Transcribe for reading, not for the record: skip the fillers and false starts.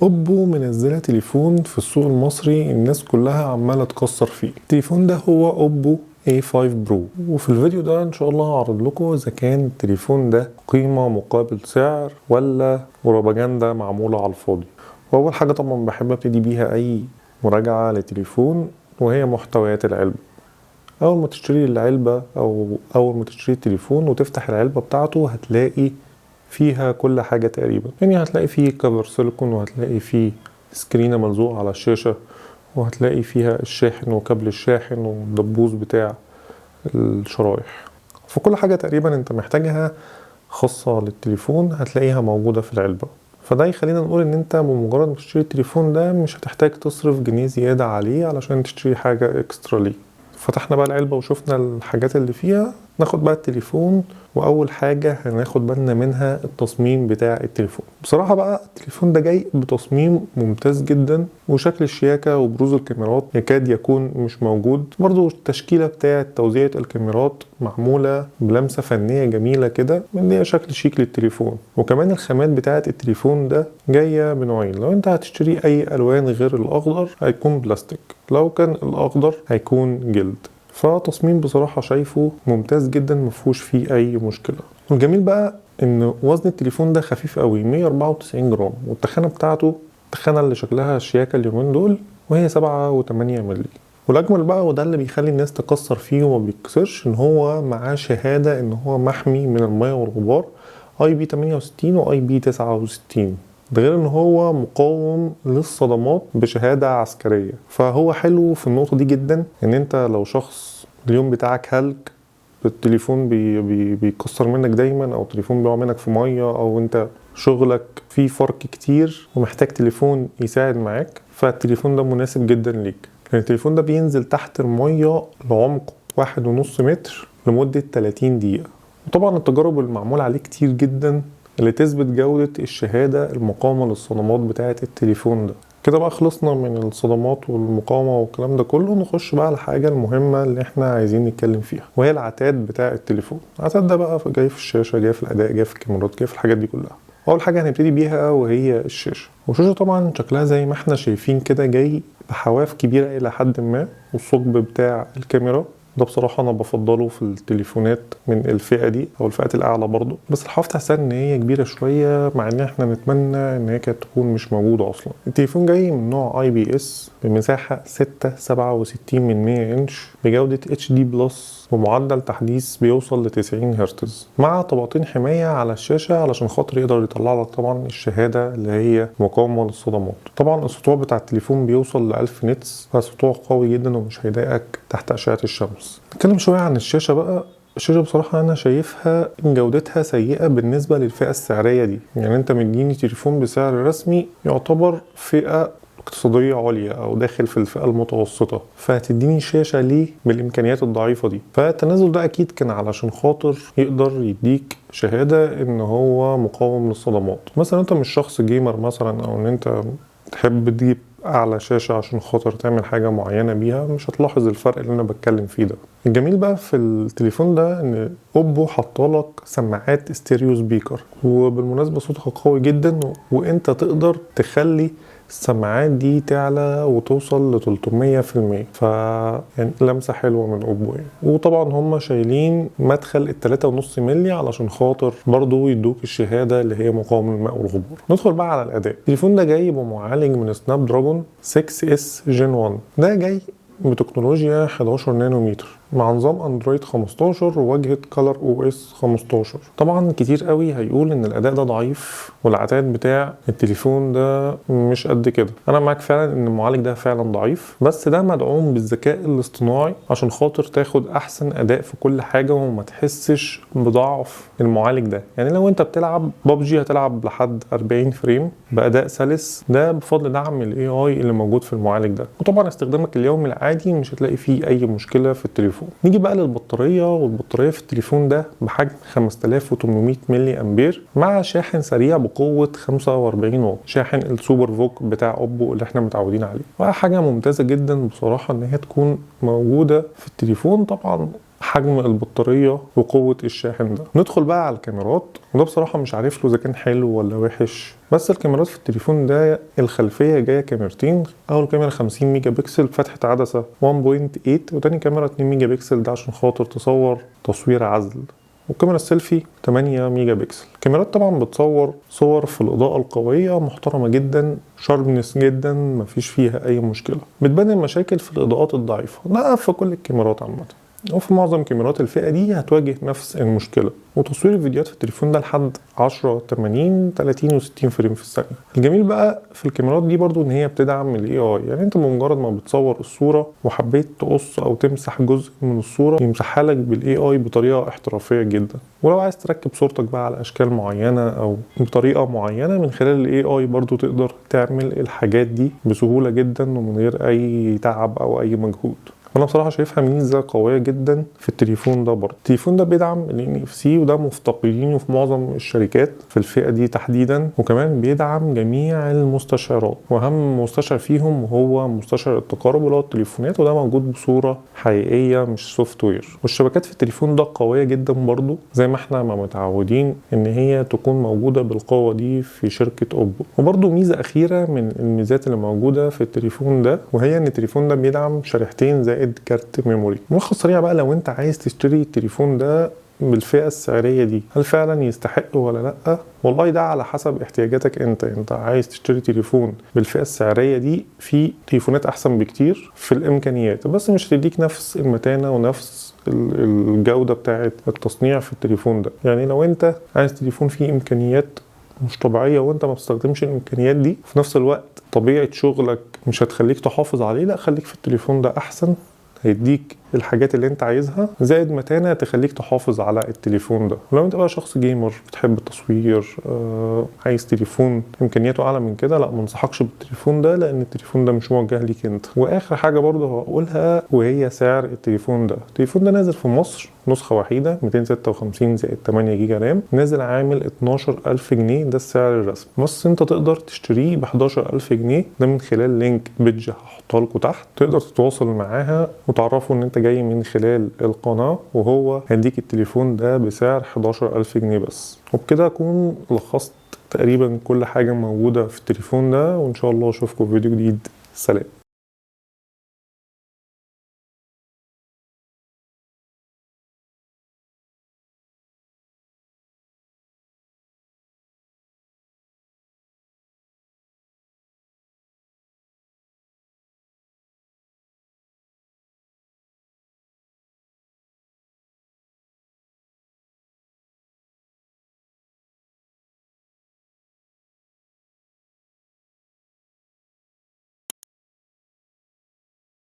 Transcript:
اوبو منزله تليفون في السوق المصري، الناس كلها عماله تكسر فيه. التليفون ده هو اوبو A5 Pro، وفي الفيديو ده ان شاء الله هعرض لكم اذا كان التليفون ده قيمة مقابل سعر ولا بروباجندا معمولة على الفاضي. واول حاجة طبعا بحب ابتدي بيها اي مراجعة لتليفون وهي محتويات العلبة. اول ما تشتري العلبة او اول ما تشتري التليفون وتفتح العلبة بتاعته هتلاقي فيها كل حاجة تقريبا، يعني هتلاقي فيه cover سيليكون، وهتلاقي فيه سكرينة ملزوقة على الشاشة، وهتلاقي فيها الشاحن وكابل الشاحن والدبوس بتاع الشرايح. فكل حاجة تقريبا انت محتاجها خاصة للتليفون هتلاقيها موجودة في العلبة. فده يخلينا نقول ان انت بمجرد ما تشتري التليفون ده مش هتحتاج تصرف جنيه زيادة عليه علشان تشتري حاجة extra ليه. فتحنا بقى العلبة وشفنا الحاجات اللي فيها، ناخد بقى التليفون. واول حاجة هناخد بالنا منها التصميم بتاع التليفون. بصراحة بقى التليفون ده جاي بتصميم ممتاز جدا، وشكل الشياكة وبروز الكاميرات يكاد يكون مش موجود. برضو التشكيلة بتاعة توزيعة الكاميرات معمولة بلمسة فنية جميلة كده، مدية شكل شيك للتليفون. وكمان الخامات بتاعة التليفون ده جاية بنوعين، لو انت هتشتري اي الوان غير الاخضر هيكون بلاستيك، لو كان الاخضر هيكون جلد. فتصميم بصراحة شايفه ممتاز جدا، مفهوش فيه أي مشكلة. والجميل بقى إن وزن التليفون ده خفيف قوي، 194 جرام، والتخانة بتاعته التخانة اللي شكلها شياكة اليومين دول وهي 7.8 مللي. والأجمل بقى، وده اللي بيخلي الناس تكسر فيه وما بيتكسرش، إن هو معاه شهادة إن هو محمي من المية والغبار IP 68 و IP 69، ده غير ان هو مقاوم للصدمات بشهادة عسكرية. فهو حلو في النقطة دي جدا، ان انت لو شخص اليوم بتاعك هلك، التليفون بي بي بيكسر منك دايما، او التليفون بيقع منك في مية، او انت شغلك فيه فرق كتير ومحتاج تليفون يساعد معاك، فالتليفون ده مناسب جدا ليك. لان التليفون ده بينزل تحت المية لعمق 1.5 متر لمدة 30 دقيقة. وطبعا التجارب المعمول عليه كتير جدا اللي تثبت جودة الشهادة المقاومة للصدمات بتاعة التليفون ده. كده بقى خلصنا من الصدمات والمقاومة والكلام ده كله، نخش بقى على الحاجة المهمة اللي احنا عايزين نتكلم فيها، وهي العتاد بتاع التليفون. العتاد ده بقى جاي في الشاشة، جاي في الأداء، جاي في الكاميرات، جاي في الحاجات دي كلها. أول حاجة هنبتدي بيها وهي الشاشة. والشاشة طبعا شكلها زي ما احنا شايفين كده، جاي بحواف كبيرة إلى حد ما، والثقب بتاع الكاميرا ده بصراحة أنا بفضله في التليفونات من الفئة دي أو الفئات الأعلى برضو، بس الحواف تحسها إن هي كبيرة شوية، مع إن إحنا نتمنى إن هي كانت تكون مش موجودة أصلا. التليفون جاي من نوع IPS بمساحة 6.67 من 100 إنش بجودة HD plus ومعدل تحديث بيوصل ل90 هرتز، مع طبقتين حماية على الشاشة علشان خاطر يقدر يطلع لك طبعا الشهادة اللي هي مقاومة للصدمات. طبعا السطوع بتاع التليفون بيوصل ل1000 nits، فسطوع قوي جدا ومش هيضايقك تحت أشعة الشمس. نتكلم شوية عن الشاشة بقى. الشاشة بصراحة أنا شايفها جودتها سيئة بالنسبة للفئة السعرية دي، يعني أنت مديني تليفون بسعر رسمي يعتبر فئة اقتصادية عليا أو داخل في الفئة المتوسطة، فهتديني شاشة ليه بالإمكانيات الضعيفة دي؟ فالتنازل ده أكيد كان علشان خاطر يقدر يديك شهادة إن هو مقاوم للصدمات. مثلا أنت مش شخص gamer مثلا، أو إن أنت تحب تجيب أعلى شاشة عشان خاطر تعمل حاجة معينة بيها، مش هتلاحظ الفرق اللي أنا بتكلم فيه ده. الجميل بقى في التليفون ده إن أوبو حطالك سماعات stereo speaker، وبالمناسبة صوتها قوي جدا، وإنت تقدر تخلي السماعات دي تعلى وتوصل لتلتمية في المية، ف يعني لمسة حلوة من أوبو يعني. وطبعا هم شايلين مدخل التلاتة ونص ملي علشان خاطر برضو يدوك الشهادة اللي هي مقاومة للماء والغبار. ندخل بقى على الأداء. التليفون ده جاي بمعالج من سناب دراجون 6 S Gen 1، ده جاي بتكنولوجيا 11 نانومتر مع نظام اندرويد 15 وواجهة ColorOS 15. طبعا كتير قوي هيقول ان الاداء ده ضعيف والعتاد بتاع التليفون ده مش قد كده. انا معاك فعلا ان المعالج ده فعلا ضعيف، بس ده مدعوم بالذكاء الاصطناعي عشان خاطر تاخد احسن اداء في كل حاجة وما تحسش بضعف المعالج ده. يعني لو انت بتلعب بابجي هتلعب لحد 40 frame باداء سلس، ده بفضل دعم ال AI اللي موجود في المعالج ده. وطبعا استخدامك اليومي العادي مش هتلاقي فيه اي مشكلة في التليفون. نيجي بقى للبطارية، والبطارية في التليفون ده بحجم 5800 ملي أمبير مع شاحن سريع بقوة 45 واط، شاحن ال SuperVOOC بتاع أوبو اللي احنا متعودين عليه. وحاجة ممتازة جدا بصراحة إن هي تكون موجودة في التليفون، طبعا حجم البطارية وقوة الشاحن ده. ندخل بقى على الكاميرات، وده بصراحة مش عارف له إذا كان حلو ولا وحش. بس الكاميرات في التليفون ده الخلفية جاية كاميرتين، اول كاميرا 50 ميجا بكسل فتحه عدسة 1.8، وتاني كاميرا 2 ميجا بكسل ده عشان خاطر تصور تصوير عزل، والكاميرا السيلفي 8 ميجا بكسل. الكاميرات طبعا بتصور صور في الإضاءة القوية محترمة جدا، sharpness جدا، مفيش فيها أي مشكلة. بتبان المشاكل في الإضاءات الضعيفة، لا في كل الكاميرات عامة، وفي معظم كاميرات الفئة دي هتواجه نفس المشكلة. وتصوير الفيديوهات في التليفون ده لحد 10 80 30 و60 frame في الثانية. الجميل بقى في الكاميرات دي برضو ان هي بتدعم ال AI، يعني انت بمجرد ما بتصور الصورة وحبيت تقص او تمسح جزء من الصورة يمسحها لك بال AI بطريقة احترافية جدا. ولو عايز تركب صورتك بقى على اشكال معينة او بطريقة معينة من خلال ال AI برضو تقدر تعمل الحاجات دي بسهولة جدا ومن غير اي تعب او اي مجهود. وانا بصراحة شايفها ميزة قوية جدا في التليفون ده. برضه التليفون ده بيدعم ال NFC، وده مفتقدينه في معظم الشركات في الفئة دي تحديدا، وكمان بيدعم جميع المستشعرات، واهم مستشعر فيهم هو مستشعر التقارب اللي هو التليفونات، وده موجود بصورة حقيقية مش software. والشبكات في التليفون ده قوية جدا برضه، زي ما احنا ما متعودين ان هي تكون موجودة بالقوة دي في شركة اوبو. وبرضه ميزة اخيرة من الميزات اللي موجودة في التليفون ده، وهي ان التليفون ده بيدعم شريحتين زائد كارت memory. ملخص سريع بقى، لو انت عايز تشتري التليفون ده بالفئة السعرية دي هل فعلا يستحق ولا لأ؟ والله ده على حسب احتياجاتك انت. انت عايز تشتري تليفون بالفئة السعرية دي، في تليفونات احسن بكتير في الامكانيات، بس مش هتديك نفس المتانة ونفس الجودة بتاعة التصنيع في التليفون ده. يعني لو انت عايز تليفون فيه امكانيات مش طبيعية وانت ما بتستخدمش الامكانيات دي، في نفس الوقت طبيعة شغلك مش هتخليك تحافظ عليه، لا خليك في التليفون ده احسن، هيديك الحاجات اللي انت عايزها زائد متانة تخليك تحافظ على التليفون ده. ولو انت بقى شخص gamer بتحب التصوير، عايز تليفون امكانياته اعلى من كده، لا ما انصحكش بالتليفون ده، لان التليفون ده مش موجه ليك انت. واخر حاجة برضه هقولها وهي سعر التليفون ده. التليفون ده نازل في مصر نسخه وحيده 256 زائد 8 جيجا RAM، نازل عامل 12000 جنيه، ده السعر الرسمي، بس انت تقدر تشتريه ب 11000 جنيه، ده من خلال link page هحطها لكم تحت، تقدر تتواصل معاها وتعرفوا ان انت جاي من خلال القناة، وهو هيديك التليفون ده بسعر 11000 جنيه بس. وبكده اكون لخصت تقريبا كل حاجة موجودة في التليفون ده، وان شاء الله اشوفكم في فيديو جديد. سلام.